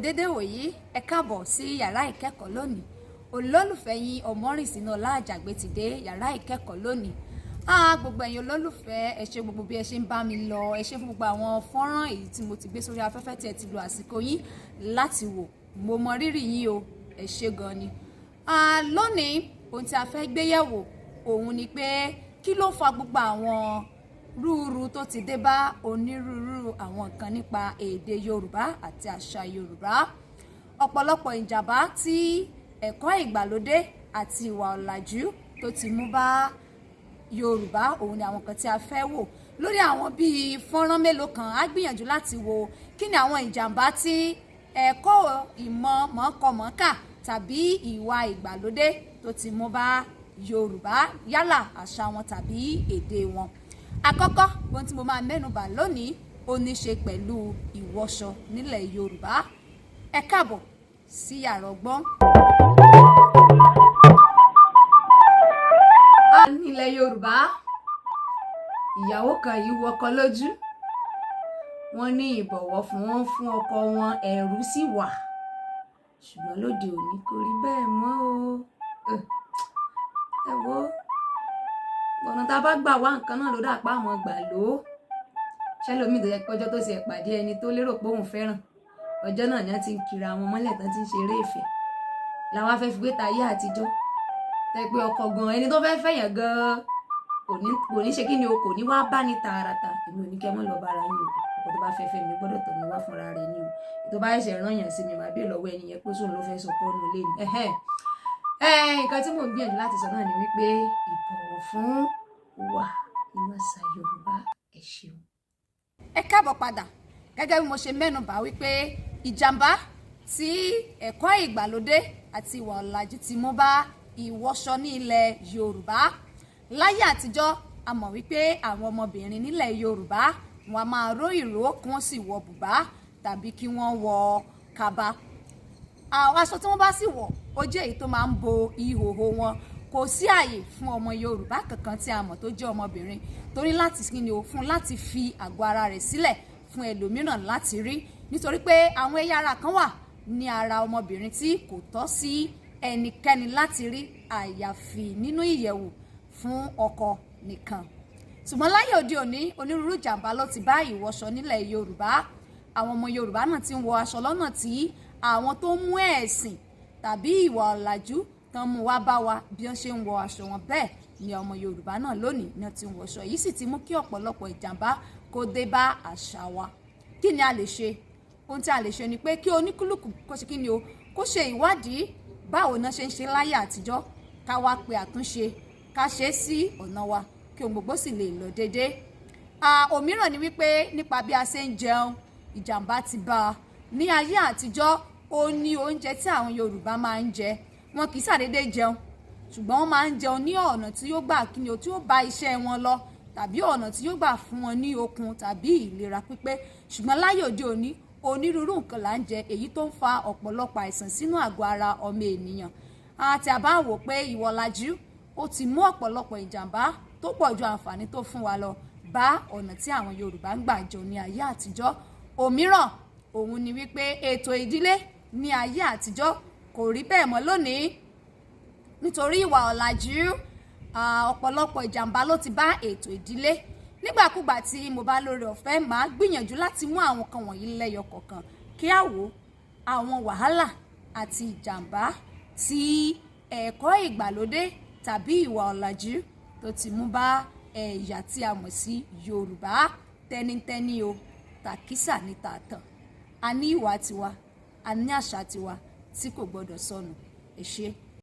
Dédé wòyí, ẹ káàbọ̀ sí yàrá ìkẹ́kọ̀ọ́ lónìí. Olólùfẹ́ yín Ọmọrìnsínà Ọlá Àjàgbé ti dé yàrá ìkẹ́kọ̀ọ́ lónìí. Gbogbo ẹ̀yin olólùfẹ́, ẹ ṣé gbogbo bí ẹ ṣe ń bá mi lọ. Ẹ ṣé fún gbogbo àwọn fọ́nrán èyí tí mo ti gbé sórí afẹ́fẹ́ tí ẹ ti lo àsìkò yín láti wò. Mo mọ rírì yín o, ẹ ṣé gan ni. Lónìí, ohun tí a fẹ́ gbé yẹ̀wò òun ni pé kí ló fa gbogbo àwọn rúurú tó ti dé bá onírúurú àwọn nǹkan nípa èdè Yorùbá àti àṣà Yorùbá, ọ̀pọ̀lọpọ̀ ìjàmbá tí ẹ̀kọ́ ìgbàlódé àti ìwà ọ̀làjú tó ti mú bá Yorùbá. Òun ni àwọn kan tí a fẹ́ wò lórí àwọn bíi fọ́nrán mélòó kan. Á gbìyànjú láti wo kí ni àwọn ìjàmbá tí ẹ̀kọ́ ìmọ̀ mọ̀ọ́kọmọ̀ọ́kà tàbí ìwà ìgbàlódé tó ti mú bá Yorùbá, yálà àṣà wọn tàbí èdè wọn. Àkọ́kọ́ ohun tí mo máa mẹ́nubà lónìí, ó ní ṣe pẹ̀lú ìwọṣọ nílẹ̀ Yorùbá. Ẹ káàbọ̀ sí yàrá ọgbọ́n. Nílẹ̀ Yorùbá, ìyàwó kan yìí wọkọ lójú, wọ́n ní ìbọ̀wọ̀ fún wọn fún ọkọ wọn, ẹ̀rù sì wà. Ṣùgbọ́n lóde òní, kò rí bẹ́ẹ̀ mọ́ o. Ẹ wo ọ̀nà tá a bá gbà wá nǹkan náà ló dà pa àwọn gbà ló ṣẹlómi tó yẹ pé ọjọ́ tó ṣe pàdé ẹni tó lérò pé òun fẹ́ràn, ọjọ́ náà ni wọ́n ti ń kiri àwọn mọ́lẹ̀ tán, ti ń ṣeré ìfẹ́. Làwọn afẹ́ fi gbé tayé àtijọ́ tẹ́ pé ọkọ gan, ẹni tó fẹ́ fẹ̀yàn gan, kò ní ṣe kí ni o, kò ní wá bá ní tààràtà. Èmi ò ní kẹ́ mọ́ lọ bára yín o. Ọkọ tó bá fẹ́ fẹ́ mi gbọ́dọ̀ tọ̀ mí wá fúnra rẹ̀ ni o. Tó bá ṣẹ̀ṣẹ̀ rán yàn sí mi, màá bí lọ́wọ́ ẹni yẹn pé sóun ló fẹ́ sọ kọ́nu lé mi. Nǹkan tí mò ń gbìyànjú láti sọ náà ni wípé ìbọ̀wọ̀ fún wà nínú àṣà Yorùbá. Ẹ ṣeun. Ẹ káàbọ̀ padà. Gẹ́gẹ́ bí mo ṣe mẹ́nu bà wípé ìjàmbá tí ẹ̀kọ́ ìgbàlódé àti ìwà ọ̀làjú ti mú bá ìwọṣọ ní ilẹ̀ Yorùbá. Láyé àtijọ́, a mọ̀ wípé àwọn ọmọbìnrin nílẹ̀ Yorùbá, wọn a máa ró ìró, kí wọ́n sì wọ bùbá tàbí kí wọ́n wọ kaba. Àwọn aṣọ tí wọ́n bá sì wọ̀, ó jẹ́ èyí tó máa ń bo ìhòhò wọn. Kò sí àyè fún ọmọ Yorùbá kankan tí a mọ̀ tó jẹ́ ọmọbìnrin torí láti kí ni o fún láti fi àgọ́ ara rẹ̀ sílẹ̀ fún ẹlòmíràn láti rí, nítorí pé àwọn ẹ̀yà ara kan wà ní ara ọmọbìnrin tí kò tọ́ sí ẹnikẹ́ni láti rí, àyàfi nínú ìyẹ̀wù fún ọkọ nìkan. Ṣùgbọ́n láyé òde òní, onírúurú ìjàmbá ló ti bá ìwọṣọ nílẹ̀ Yorùbá. Àwọn ọmọ Yorùbá náà ti ń wọ aṣọ lọ́nà tí àwọn tó mú ẹ̀sìn tàbí ìwà ọ̀làjú tán mú wá bá wa. Bí wọ́n ṣe ń wọ aṣọ wọn, bẹ́ẹ̀ ni ọmọ Yorùbá náà lónìí ni wọ́n ti ń wọṣọ yìí, sì ti mú kí ọ̀pọ̀lọpọ̀ ìjàmbá kó dé bá àṣà wa. Kí ni a lè ṣe? Ohun tí a lè ṣe ni pé kí oníkúlùkù kó ṣe kí ni o, kó ṣe ìwádìí báwo náà ṣe ń ṣe láyé àtijọ́, ká wá pe àtúnṣe, ká ṣe é sí ọ̀nà wa, kí ohun gbogbo sì lè lọ déédéé. Òmíràn ni wípé nípa bí a ṣe ń jẹun, ìjàmbá ti bá a. Ní ayé àtijọ́, ó ní oúnjẹ tí àwọn Yorùbá máa ń jẹ. Wọn kì í ṣàdédé jẹun, ṣùgbọ́n wọ́n máa ń jẹun ní ọ̀nà tí yóò gbà kí ni o, tí ó bá iṣẹ́ wọn lọ, tàbí ọ̀nà tí yóò gbà fún wọn ní okun tàbí ìlera pípé. Ṣùgbọ́n láyé òde òní, onírúurú nǹkan là ń jẹ, èyí tó ń fa ọ̀pọ̀lọpọ̀ àìsàn sínú àgọ́ ara ọmọ ènìyàn. Àti àbá wò pé ìwọ̀làjú ó ti mú ọ̀pọ̀lọpọ̀ ìjàmbá tó pọ̀ ju àǹfààní tó fún wa lọ bá ọ̀nà tí àwọn Yorùbá ń gbà jẹun ní ayé àtijọ́. Òmíràn òun ni wípé ètò ìdílé ní ayé àtijọ́ kò rí bẹ́ẹ̀ mọ́ lónìí. Nítorí ìwà ọ̀làjú, ọ̀pọ̀lọpọ̀ ìjàmbá ló ti bá ètò ìdílé. Nígbàkúgbà tí mo bá lóore ọ̀fẹ́, màá gbìyànjú láti mú àwọn kan wọ̀nyí lẹ́yọ kọ̀ọ̀kan kí á wò àwọn wàhálà àti ìjàmbá tí ẹ̀kọ́ ìgbàlódé tàbí ìwà ọ̀làjú tó ti mú bá ẹ̀yà tí a mọ̀ sí Yorùbá. Tẹnitẹni o, tàkísà ní tààtàn. A ní ìwà tiwa, a ní àṣà tiwa tí kò gbọdọ̀ sọnù. Ẹ ṣé.